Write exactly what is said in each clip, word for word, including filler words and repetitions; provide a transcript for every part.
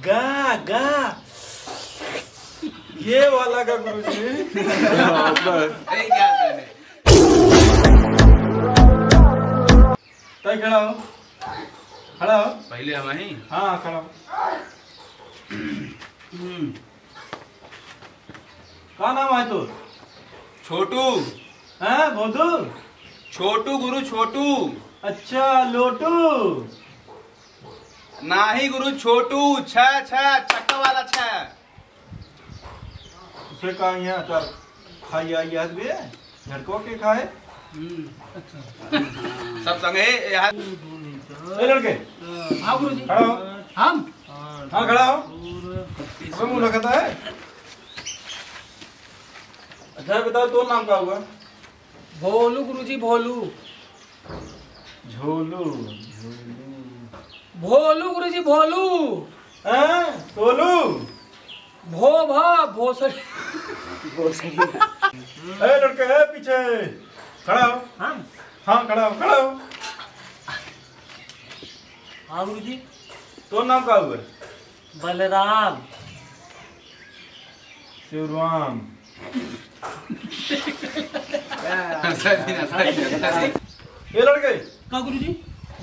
गा, गा। ये वाला गा गुरुजी। यही क्या कहने? ताई खड़ा हो, खड़ा हो। पहले हम ही। हाँ, खड़ा हो। हम्म। का नाम है तोर? छोटू। हैं, भोदू? छोटू गुरु, छोटू। अच्छा, लोटू। नाही गुरु, छोटू, छ, छ, चक्का वाला छ। उसे का यहाँ अचार खाई आई याद भी है? झटको के खाए? हम्म, अच्छा। सब संगे यहाँ। ए लड़के, हाँ गुरुजी। खड़ा हो। हम? हाँ, खड़ा हो। अबे मुँह लखता है। अच्छा, बताओ, तोर नाम का हुआ? भोलू गुरुजी, भोलू। झोलू, झोलू। भोलू गुरुजी, भोलू। हाँ, सोलू। भो भा, भोसड़ी। ए लड़के, ए पीछे। खड़ा हो। हम? हाँ, खड़ा हो, खड़ा हो। हाँ गुरुजी। तोर नाम का हुआ? बलराम। शिवराम। हंसा दी ना, हंसा दी, हंसा दी। ए लड़के। का गुरुजी?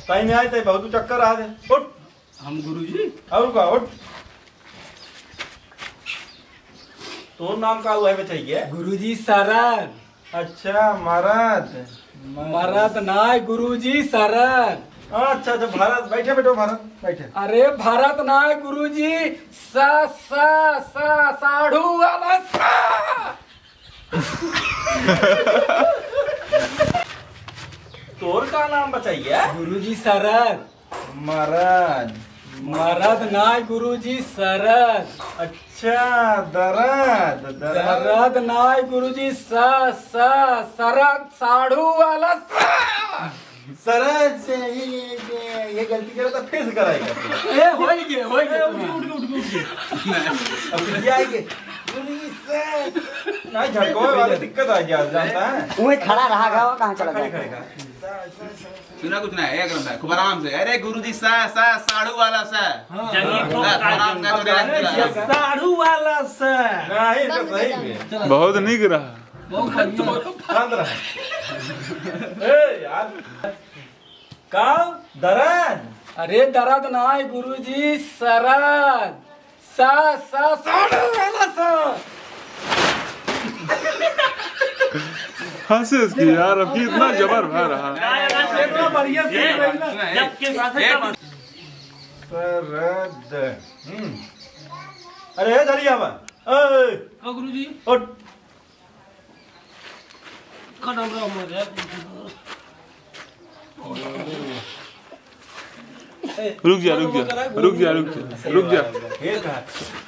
ताई नहीं आए, ताई बहुत चक्कर आ रहे। उठ। हम गुरुजी? और का, उठ। तोर नाम का हुआ है, बताइए? गुरुजी, शरण। अच्छा, मरद। मरद नाय गुरुजी, शरण। अच्छा, अच्छा, भारत, बैठे, बैठो, भारत, बैठे। अरे, भारत नाय गुरुजी, सा, सा, सा, साढ़ू वाला सा। तोर का नाम बचाइए? गुरुजी, शरण। मरद। मरद नाय गुरुजी, सरद। अच्छा, दरद, दरद। दरद नाय गुरुजी, स, स, सरद, साढ़ू वाला स। सरद से ही ये, ये, ये गलती करे तो फिर से कराएगा। ए, होई गे, होई गे। ए, उठ, उठ, उठ, उठ, उठ। अब ये आएंगे। गुरुजी, स। नहीं, झटकोए वाले दिक्कत आ गया, जानता है? वहीं खड़ा रहा गया, वो कहाँ चला खड़े, जाएगा? खड़े, खड़े। सुना कुछ ना, एक नंबर, खूब आराम से। अरे गुरुजी, सा, सा, साढ़ू वाला सा। हाँ। जंगी ठोक हाँ, काट आराम दिया। से, थोड़े आराम से। साढ़ू वाला सा। नहीं, तो सही में। बहुत नीक रहा। बहुत बढ़िया। शांत रहा। ए यार, का दरद? अरे दरद नाय गुरुजी, सरद। सा, सा, साढ़ू वाला सा। हंसे इसकी यार, अबकी इतना जबर भा रहा। इतना बढ़िया से ये, रही ना। जब के साथ ये, है, सरद। हम्म। अरे, ए, जल्दी आवा। ए। का गुरुजी? उठ। का नाम रहा हमारे यार? रुक जा, रुक जा, रुक जा, रुक जा, रुक जा।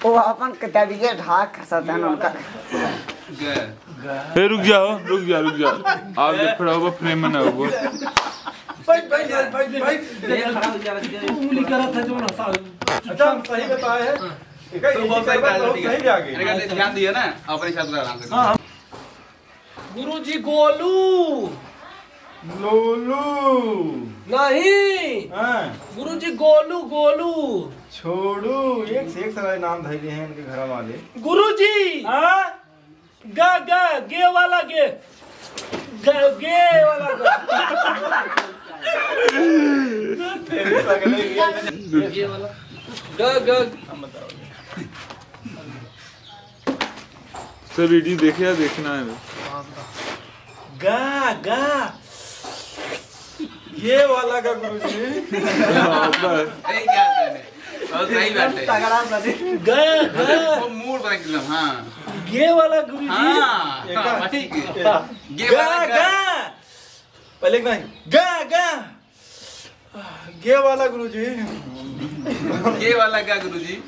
वो अपन किताबिये ढाक सकते हैं उनका। ए, रुक जा हो, रुक जा, रुक जा। आप जब खड़ा होगा, frame में ना होगा। बैठ, बैठ, बैठ, बैठ, बैठ। उंगली करा था जो ना साल। अच्छा, सही बताया है। हाँ। एक ही तो बहुत सही बात है, बहुत ठीक है। सही भी आ गई। अरे, ध्यान दिया ना, अपने साथ आराम से। हाँ, हाँ। गुरुजी गोलू। लोलू। नहीं। हाँ। गुरुजी गोलू, गोलू। छोड़ू, एक से एक सारे नाम धइले हैं इनके घर वाले। गुरुजी। हाँ? ग, ग, गे वाला गे। ग, गे वाला ग। तेरे पगले गे। गे वाला। ग, ग। हम बताओ। सर, वीडियो देखे या देखना है बस? गा, गा। ये वाला गा गुरुजी। हाँ, बस। सही क्या कहने? बहुत सही बात है। तगड़ा बने। गा, गा। वो मूड बना एकदम, हाँ। ये वाला गुरुजी। हाँ, एक हाँ, ठीक है। ये गा, वाला गा। गा। पहले एक बार गा, गा। ये वाला गुरुजी। ये वाला क्या गुरुजी?